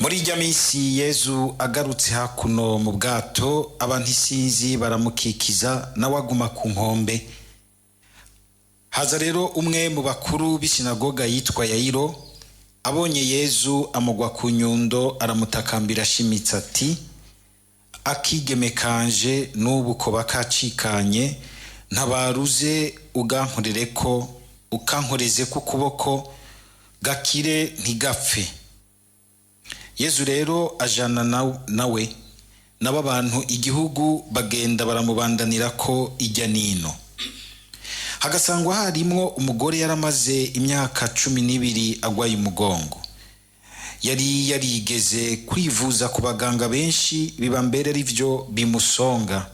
Muri irya minsi Yezu agarutse hakuno mu bwato, abantu isinzi baramukikiza, nawe aguma ku nkombe. Haza rero umwe mu bakuru b'isinagoga yitwa Yayiro, abonye Yezu amugwa ku nyundo, aramutakambira ashimitse ati: "Akigeme kanje n'ubu koba kacikanye, ntabaruze ugankorere ko ukankoreze ku kuboko, gakire ntigapfe." Yezu rero ajana nawe, nabo abantu igihugu bagenda baramubandanira ko ijya nino. Hagasangwa harimwo umugore yaramaze imyaka 12 agwaye umugongo. Yari yarigeze kwivuza ku baganga benshi, biba mbere ari byo bimusonga.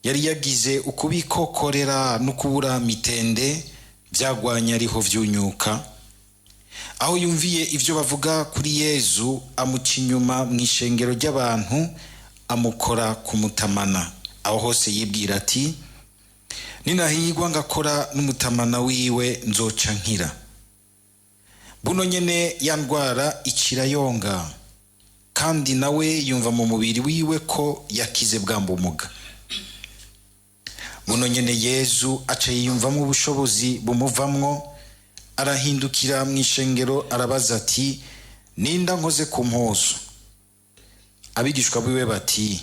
Yari yagize ukubikokorera no kubura mitende, byagwanye ariho vyunyuka. Aho yumviye ibyo bavuga kuri Yezu, amuca inyuma mu ishengero ry'abantu, amukora ku mutamana. Aho hose yibwira ati: "Ninahigwa ngakora n'umutamana wiwe, nzoca nkira." Buno nyene ya ndwara icirayonga, kandi nawe yumva mu mubiri wiwe ko yakize bwa bumuga. Buno nyene Yezu aca yiyumvamwo ubushobozi bumuvamwo, arahindukira mu ishengero, arabaza ati: "Ninda nkoze ku mpuzu?" Abigishwa biwe bati: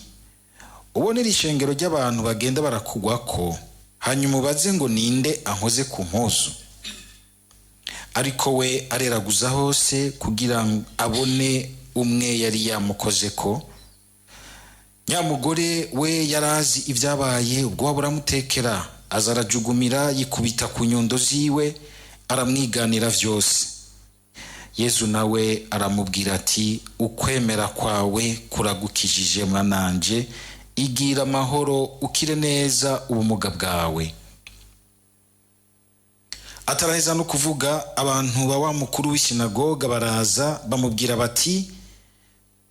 "Ubonera ishengero ry'abantu bagenda barakugwako, hanyuma ubaze ngo ninde ankoze ku mpuzu?" Ariko we areraguza hose kugira ngo abone umwe yari yamukoze ko. Nyamugore we yarazi ibyabaye, ubwoba buramutekera, aza arajugumira, yikubita ku nyundo ziwe, aramwiganira vyose. Yezu nawe aramubwira ati: "Ukwemera kwawe kuragukijije, mwananje, igira amahoro, ukire neza ubumuga bwawe." Ataraheza no kuvuga, abantu ba wa mukuru w'isinagoga baraza, bamubwira bati: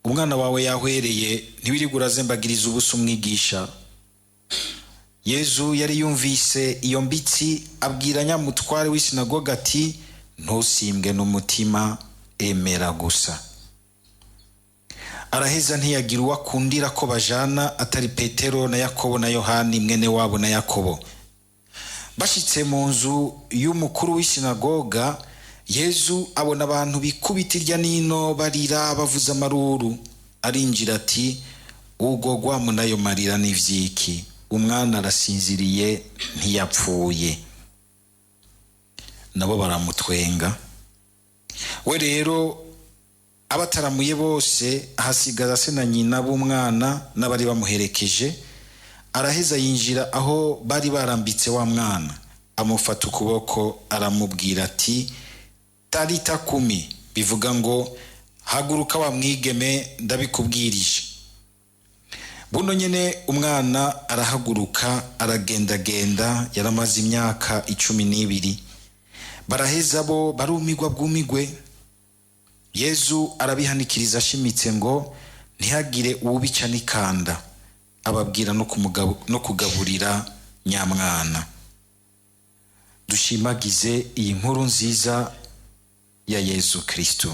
"Umwana wawe yahwereye, ntiwirirwe urazembagiriza ubusa umwigisha." Yezu yari yumvise iyo mbitsi, abwira nyamutware w'isinagoga ati: "Ntusimbwe n'umutima, emera gusa." Araheza ntiyagira uwo akundira ko bajana atari Petero na Yakobo na Yohani mwene wabo na Yakobo. Bashitse mu nzu y'umukuru w'isinagoga, Yezu abona abantu bikubita irya nino, barira, bavuza amaruru. Arinjira ati: "Ugogwa munayo marira n'ivyiki? Umwana arasinziriye, ntiyapfuye." Nabo baramutwenga. We rero abataramuye bose, ahasigaza se na nyina b'umwana n'abari bamuherekeje. Araheza yinjira aho bari barambitse wa mwana, amufata ukuboko, aramubwira ati: "Tarita kumi", bivuga ngo: "Haguruka wa mwigeme, ndabikubwirije." Buno nyene umwana arahaguruka, aragendagenda. Yaramaze imyaka 12. Baraheza bo barumigwa bwumigwe. Yezu arabihanikiriza ashimitse ngo ntihagire uwubica n'ikanda, ababwira no kugaburira nyamwana. Dushimagize iyi nkuru nziza ya Yezu Kristo.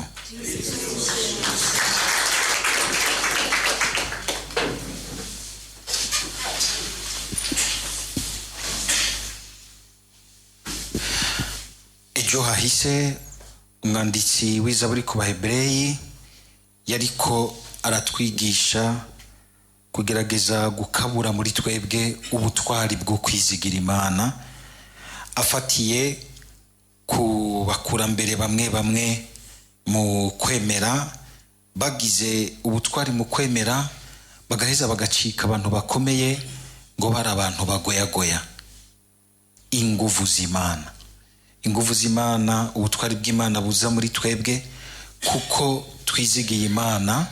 Ejo hahise umwanditsi w'Izaburi ku Bahebureyi yariko aratwigisha kugerageza gukabura muri twebwe ubutwari bwo kwizigira Imana, afatiye ku bakurambere bamwe bamwe mu kwemera, bagize ubutwari mu kwemera, bagaheza bagacika abantu bakomeye, ngo bari abantu bagoyagoya. Inguvu z'Imana, inguvu z'Imana, ubutwari bw'Imana buza muri twebwe kuko twizigiye Imana,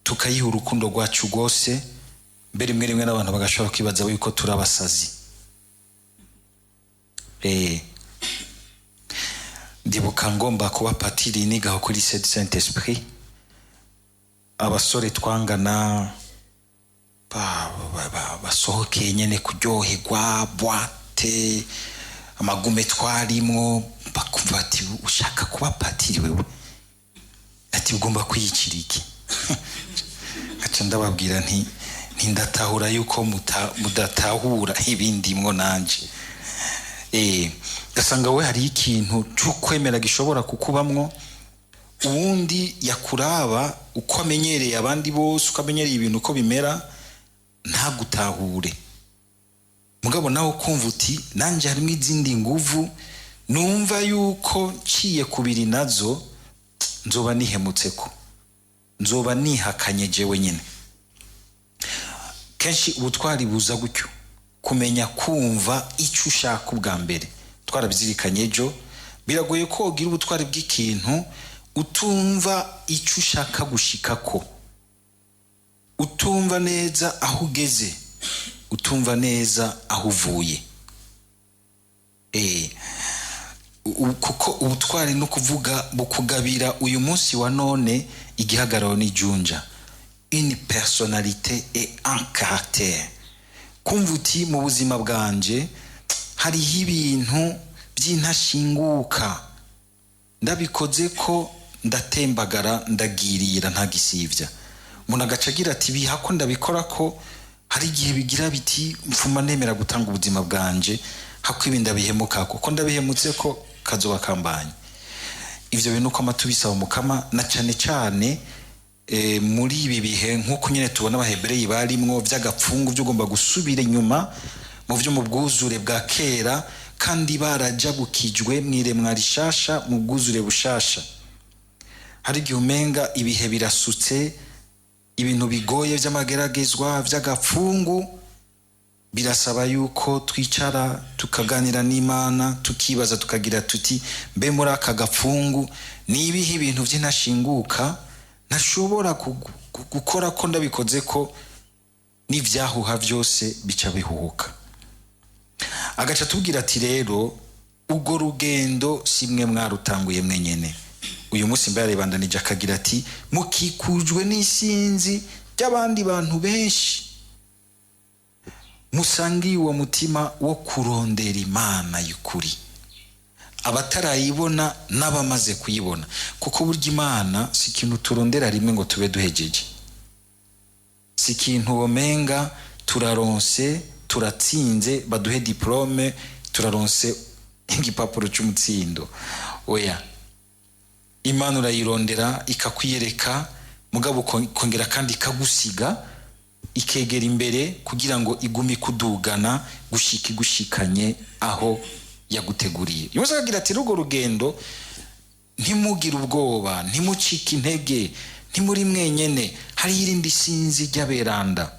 tukayiha urukundo rwacu rwose. Mbere rimwe rimwe n'abantu bagashobora kwibaza yuko turi abasazi. Ndibuka ngomba kuba patiri, nigaho kuri Lycée Saint Esprit, abasore twangana basohokeye nyene kuryoherwa, boîte, amagume twarimwo, bakumva bati: "Ushaka kuba patiri wewe?" Ati Ati ugomba kwiyicira iki? Ngaca ndababwira nti ntindatahura yuko mudatahura ibindi mwo nanje. Gasanga we hari ikintu c'ukwemera gishobora kukubamwo, uwundi yakuraba uko amenyereye abandi bose, uko amenyereye ibintu uko bimera, ntagutahure. Mugabo nawe ukumva uti nanje harimo izindi nguvu numva yuko nciye kubiri nazo nzoba nihemutse, ko nzoba nihakanye jewe nyine. Kenshi ubutwari buza gutyo, kumenya kumva icyo ushaka ubwa mbere. Twarabizirikanye ejo, biragoye ko ugira ubutwari bw'ikintu utumva icyo ushaka gushikako, utumva neza aho ugeze, utumva neza aho uvuye. Kuko ubutwari no kuvuga bukugabira uyu munsi wa none igihagararo n'ijunja, une personnalité et un caractère. Kumva uti mu buzima bwanje hariho ibintu by'intashinguka, ndabikoze ko ndatembagara, ndagirira, ntagisivya. Umuntu agaca agira ati biha ko ndabikora, ko hari igihe bigira biti mfuma nemera gutanga ubuzima bwanje hako ibi ndabihemuka, kuko ndabihemutse ko kazoba kambanye. Ivyo bintu uko amatubisaba Mukama, na cane cane muri ibi bihe nk'uko nyine tubona Abahebereyi barimwo vy'agapfungu vy'ugomba gusubira inyuma mu vyo mu bwuzure bwa kera, kandi barajabukijwe mw'iremwa rishasha, mu bwuzure bushasha. Hari igihe umenga ibihe birasutse, ibintu bigoye vy'amageragezwa vy'agapfungu, birasaba yuko twicara tukaganira n'Imana, tukibaza, tukagira tuti mbe muri aka gapfungu ni ibihe ibintu vy'intashinguka ntashobora gukora, ko ndabikoze ko n'ivyahuha vyose bica bihuhuka. Agaca tubwira ati rero urwo rugendo si mwe mwarutanguye mwenyene. Uyu munsi mbe yarebandanije akagira ati mukikujwe n'isinzi ry'abandi bantu benshi musangiye uwo mutima wo kurondera Imana y'ukuri, abatarayibona n'abamaze kuyibona. Kuko burya Imana si ikintu turondera rimwe ngo tube duhejeje, si ikintu womenga turaronse, turatsinze, baduhe diplome, turaronse igipapuro cy'umutsindo. Oya, Imana urayirondera ikakwiyereka, mugabo ukongera kandi ikagusiga, ikegera imbere kugira ngo igume ikudugana gushika igushikanye aho yaguteguriye. Uyu munsi akagira ati urwo rugendo ntimugire ubwoba, ntimucike intege, ntimuri mwenyene, hariho irindi sinzi ry'aberanda.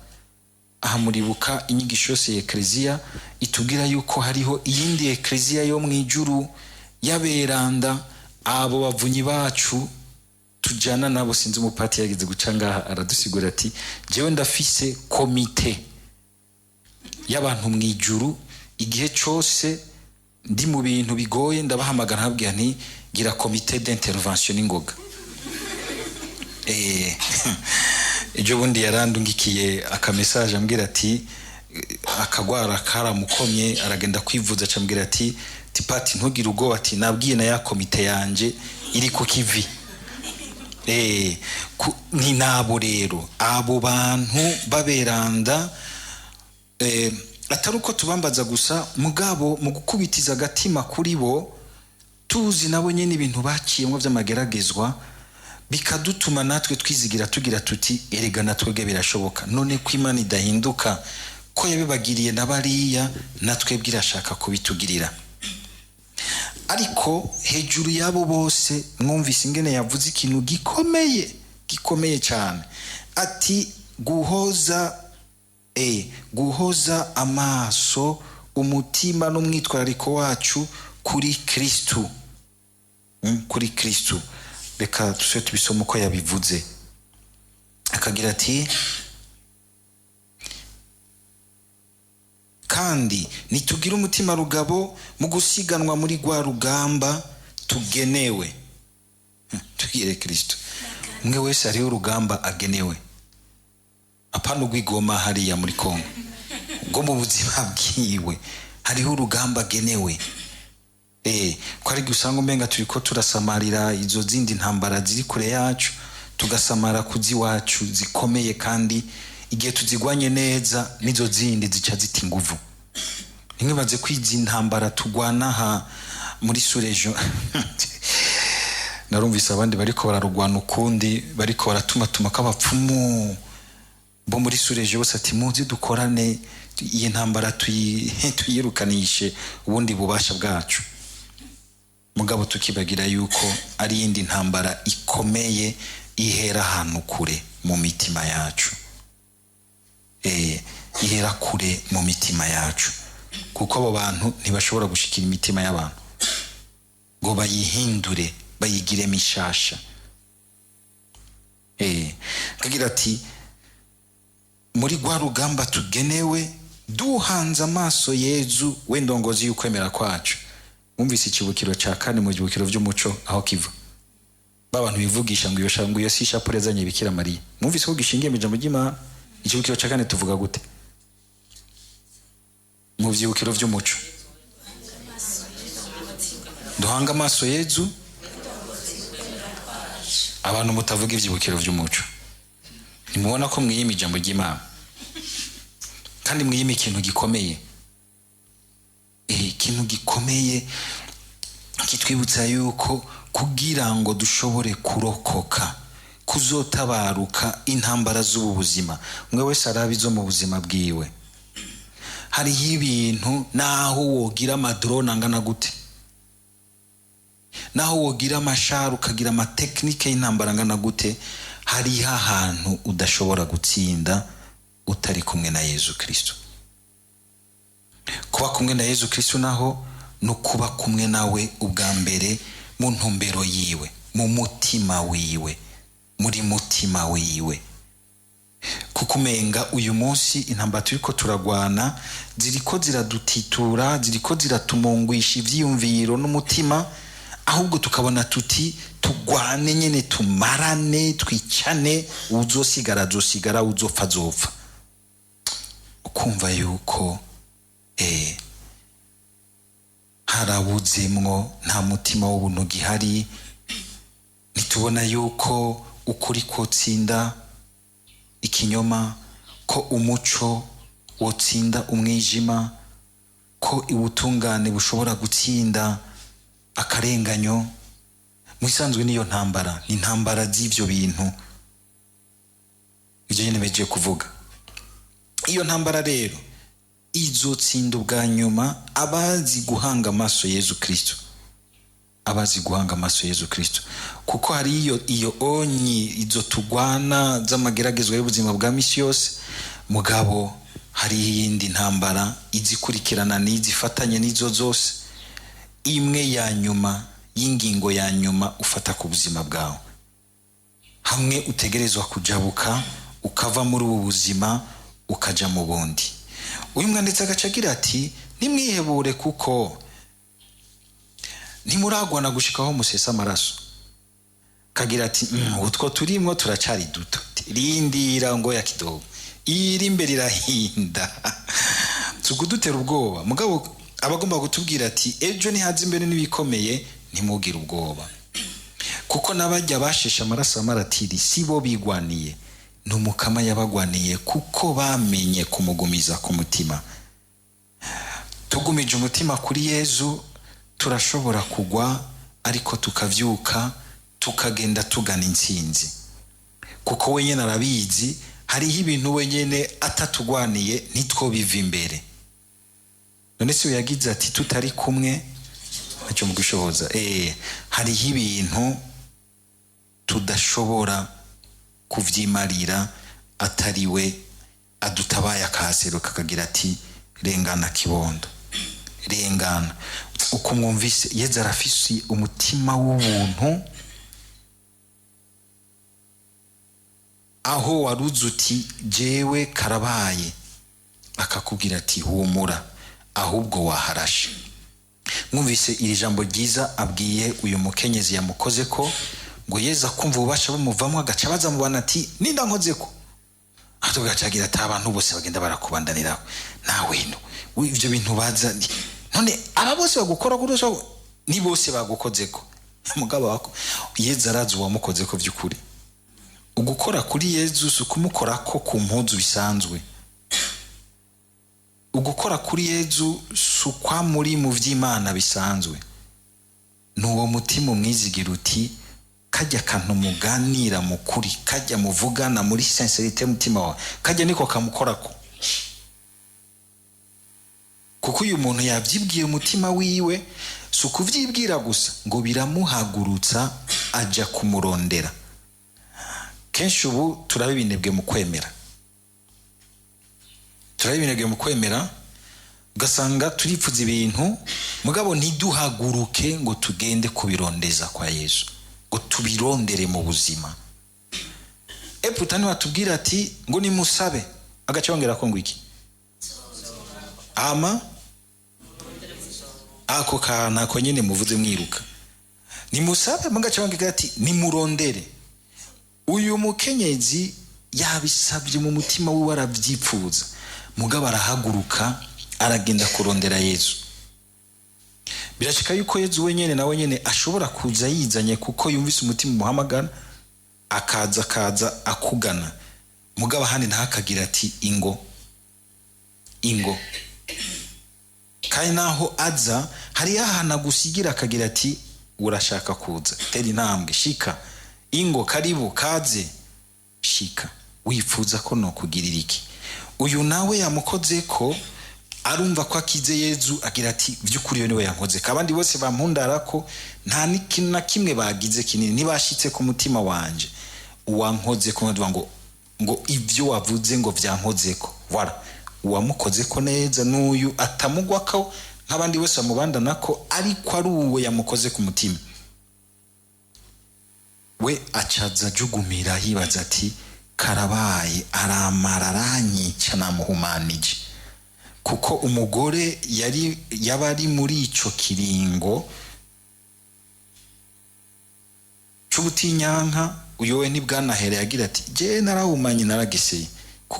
Aha muribuka inyigisho yose ya ekleziya itubwira yuko hariho iyindi ekleziya yo mu ijuru y'aberanda, abo bavunyi bacu tujana nabo. Sinzi umupati yageze guca ngaha aradusigura ati jewe ndafise komite y'abantu mu ijuru, igihe cose ndi mu bintu bigoye ndabahamagara nkabwira nti gira komite d'intervention n'ingoga. Ejo bundi yarandungikiye akamesaje ambwira ati akagwara karamukomye, aragenda kwivuza, acambwira ati tipati ntugire ubwoba, ati nabwiye na ya komite yanje iri ku kivi. Ni nabo rero abo bantu baberanda, atari uko tubambaza gusa, mugabo mu gukubitiza agatima kuri bo, tuzi nabo nyene ibintu baciyemwo vy'amageragezwa, bikadutuma natwe twizigira tugira tuti erega natwebwe birashoboka. None ko Imana idahinduka, ko yabibagiriye na bariya, natwebwe irashaka kubitugirira. Ariko hejuru y'abo bose mwumvise ingene yavuze ikintu gikomeye, gikomeye cyane, ati guhoza amaso, umutima n'umwitwarariko wacu kuri Kristu. Kuri Kristu. Reka tuse tubisome uko yabivuze. Akagira ati kandi nitugire umutima rugabo mu gusiganwa muri rwa rugamba tugenewe. Tugire Kristo. Umwe wese hariho urugamba agenewe, apana urw'igoma hariya muri Kongo, ubwo mu buzima bwiwe hariho urugamba agenewe. Ko ari usanga umenga turiko turasamarira izo zindi ntambara ziri kure yacu. Tugasamara kuziwacu zikomeye, kandi igihe tuzigwanye neza nizo zindi zica zita inguvu. Ntimwibaze ko izi ntambara tugwana aha muri surejo, narumvise abandi bariko bararugwana ukundi, bariko baratumatuma ko abapfumu bo muri surejo bose ati muzi dukorane iyi ntambara tuyirukanishe ubundi bubasha bwacu. Mugabo tukibagira yuko ari iyindi ntambara ikomeye ihera ahantu kure mu mitima yacu, ihera kure mu mitima yacu, kuko abo bantu ntibashobora gushikira imitima y'abantu ngo bayihindure bayigire mishasha. Kagira ati muri rwa rugamba tugenewe duhanze amaso Yezu we ndongozi y'ukwemera kwacu. Mwumvise ikibukiro cya kane mu byibukiro by'umuco aho kiva, ba bantu bivugisha ngo iyo ngo iyo si ishapure yazanye Bikira Mariya. Mwumvise ko gishingiye mu ijambo ry'Imana. Ikibukiro cya kane tuvuga gute mu byibukiro by'umuco? Duhanga amaso Yezu. Abantu mutavuga ibyibukiro by'umuco, ntimubona ko mwiyima ijambo ry'Imana, kandi mwiyima ikintu gikomeye, ikintu gikomeye kitwibutsa yuko kugira ngo dushobore kurokoka, kuzotabaruka intambara z'ubu buzima, umwe wese araba izo mu buzima bwiwe. Hariho ibintu naho wogira amadrone angana gute, naho wogira amashari, ukagira amatekinike y'intambara angana gute, hariho ahantu udashobora gutsinda utari kumwe na Yezu Kristo. Kuba kumwe na Yezu Kristo naho ni ukuba kumwe nawe ubwa mbere mu ntumbero yiwe, mu mutima wiwe, muri mutima wiwe. Kuko umenga uyu munsi intambara turiko turagwana ziriko ziradutitura, ziriko ziratumungwisha ivyiyumviro n'umutima, ahubwo tukabona tuti tugwane nyene, tumarane, twicane, uzosigara azosigara, uzopfa azopfa. Ukumva yuko harabuzemwo, nta mutima w'ubuntu gihari. Ntitubona yuko ukuri kotsinda ikinyoma, ko umuco wotsinda umwijima, ko ubutungane bushobora gutsinda akarenganyo. Mu isanzwe niyo ntambara, ni intambara z'ivyo bintu, ivyo nyene bejeje kuvuga. Iyo ntambara rero izotsinda ubwa nyuma abazi guhanga amaso Yezu Kristo, abazi guhanga amaso Yezu Kristo. Kuko hari iyo onyi izo tugwana z'amageragezwa y'ubuzima bwa misi yose, mugabo hari iyindi ntambara izikurikirana n'izifatanye n'izo zose, imwe ya nyuma y'ingingo ya nyuma ufata ku buzima bwawe, hamwe utegerezwa kujabuka ukava muri ubu buzima ukaja mu bundi. Uyu mwanditsi agaca agira ati ntimwihebure, kuko ntimuragwana gushikaho musesa amaraso. Kagira ati utwo turimwo turacari duto, rindira ngo ya kidogo iri imbere irahinda, tukudutera ubwoba. Mugabo abagomba kutubwira ati ejo nihaza imbere n'ibikomeye, ntimugire ubwoba, kuko n'abajya basheshe amaraso y'amaratiri si bo bigwaniye, ni Umukama yabagwaniye, kuko bamenye kumugumiza ku mutima. Tugumije umutima kuri Yezu turashobora kugwa, ariko tukavyuka tukagenda tugana intsinzi, kuko wenyine arabizi. Hariho ibintu wenyine atatugwaniye ntitwobiva imbere. None se yagize ati tutari kumwe ntacyo mu gushoboza. Hariho ibintu tudashobora kuvyimarira atari we adutabaye, akahaseruka akagira ati rengana kibondo, rengana. Uko mwumvise, Yezu arafise umutima w'ubuntu, aho waruze uti jewe karabaye, akakubwira ati humura, ahubwo waharashe. Mwumvise iri jambo ryiza abwiye uyu mukenyezi yamukoze ko, ngo Yezu akumva ububasha bumuvamo, agaca abaza mu bantu ati ninda nkoze ko? Atubwira agira ati abantu bose bagenda barakubandaniraho, nawe no ivyo bintu baza none aba bose bagukora kuri ni bose bagukoze ko. Mugabo wako Yezu arazi uwamukoze ko vy'ukuri. Ugukora kuri Yezu si ukumukorako ku mpuzu bisanzwe. Ugukora kuri Yezu si ukwa muri mu vy'Imana bisanzwe. Ni uwo mutima umwizigira uti kajya kantu muganira mu kuri, kajya muvugana muri sincérité y'umutima wawe, kajya niko kamukorako. Kuko uyu muntu yavyibwiye umutima wiwe, si ukuvyibwira gusa, ngo biramuhagurutsa aja kumurondera. Kenshi ubu turaba ibinebwe mu kwemera, turaba ibinebwe mu kwemera, ugasanga turipfuza ibintu mugabo ntiduhaguruke ngo tugende kubirondeza kwa Yesu, ngo tubirondere mu buzima. Eputa nibatubwira ati ngo nimusabe, agaca yongera ko ngo iki ama ako kantu ako nyene muvuze mwiruka, nimusabe, mugaca yongera ati nimurondere. Uyu mukenyezi yabisabye mu mutima wiwe, aravyipfuza, mugabo arahaguruka aragenda kurondera Yezu. Birashika yuko Yezu wenyene nawe nyene ashobora kuza yizanye, kuko yumvise umutima umuhamagara, akaza akugana, mugabo ahandi ntakagira ati ingo ingo. Kandi naho aza hari ahantu agusigira akagira ati urashaka kuza, tera intambwe, shika, ingo, karibu, kaze, shika, wifuza ko nokugirira iki? Uyu nawe yamukoze ko arumva ko akize Yezu, agira ati by'ukuri iyo niwe yankoze ko, abandi bose bampundara ko nta n'ikintu na kimwe bagize kinini, ntibashitse ku mutima wanje. Uwankoze ko ngo ibyo wavuze ngo vyankoze ko, voilà, uwamukoze ko neza n'uyu atamugwa ko nk'abandi bose bamubandana ko, ariko ari uwo yamukoze ku mutima we, acaza ajugumira yibaza ati karabaye, aramara aranyica, namuhumanije. Kuko umugore yari yaba ari muri ico kiringo c'ubutinyanka, uyu we ntibwanahere, yagira ati je narahumanye, narageseye,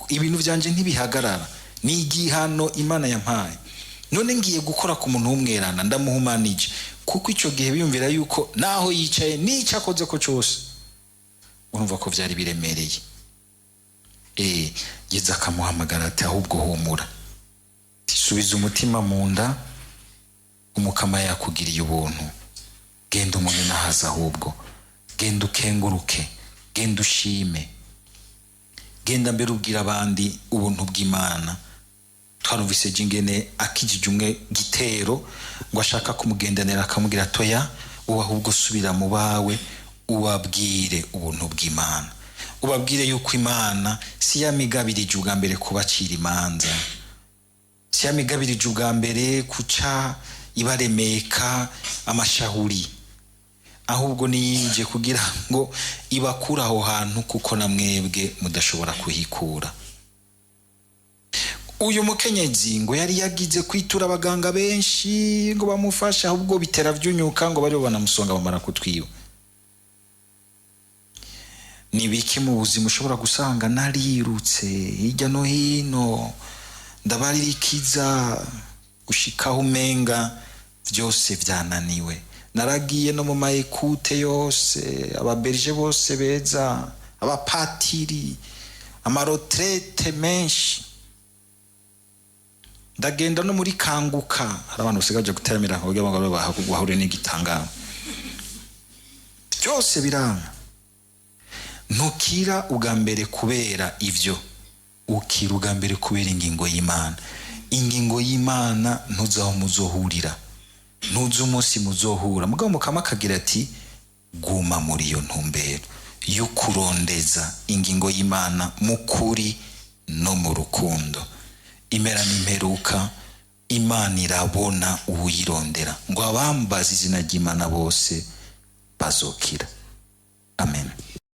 ibintu vyanje ntibihagarara, ni igihano Imana yampaye, none ngiye gukora ku muntu w'umweranda ndamuhumanije. Kuko ico gihe biyumvira yuko naho yicaye n'ico akoze ko cose, urumva ko vyari biremereye. Yezu akamuhamagara ati ahubwo humura, subiza umutima mu nda, umukama yakugiriye ubuntu, genda umuninahaza, ahubwo genda ukenguruke, genda ushime, genda mbere ubwira abandi ubuntu bw'Imana. Twarumvise jingene akijije umwe gitero ngo ashaka kumugendanira, akamubwira toya, wowe ahubwo subira mu bawe ubabwire ubuntu bw'Imana, ubabwire yuko Imana si yamigabirije ubwa mbere kubacira imanza, si yamigabirije ubwa mbere kuca ibaremeka amashahuri, ahubwo niyinje kugira ngo ibakure aho hantu, kuko na mwebwe mudashobora kuhikura. Uyu mukenyezi ngo yari yagize kwitura abaganga benshi ngo bamufashe, ahubwo bitera vyunyuka, ngo bari banamusonga bamara kutwiba. Ni biki mu buzima ushobora gusanga narirutse hirya no hino, ndabaririkiza gushikaho umenga vyose vyananiwe, naragiye no mu mayekute yose, ababerje bose beza, abapatiri, amarotrete menshi, ndagenda no muri kanguka, hari abantu basigaye guteramira kugira ngo bahure n'igitangaro, byose biranga. Ntukira ubwa mbere kubera ivyo, ukira ubwa mbere kubera ingingo y'Imana. Ingingo y'Imana ntuzaho muzohurira, ntuzi umunsi muzohura, mugabo mukama akagira ati guma muri iyo ntumbero yo kurondeza ingingo y'Imana mu kuri no mu rukundo. Impera n'imperuka Imana irabona uwuyirondera, ngo abambaza izina ry'Imana bose bazokira. Amen.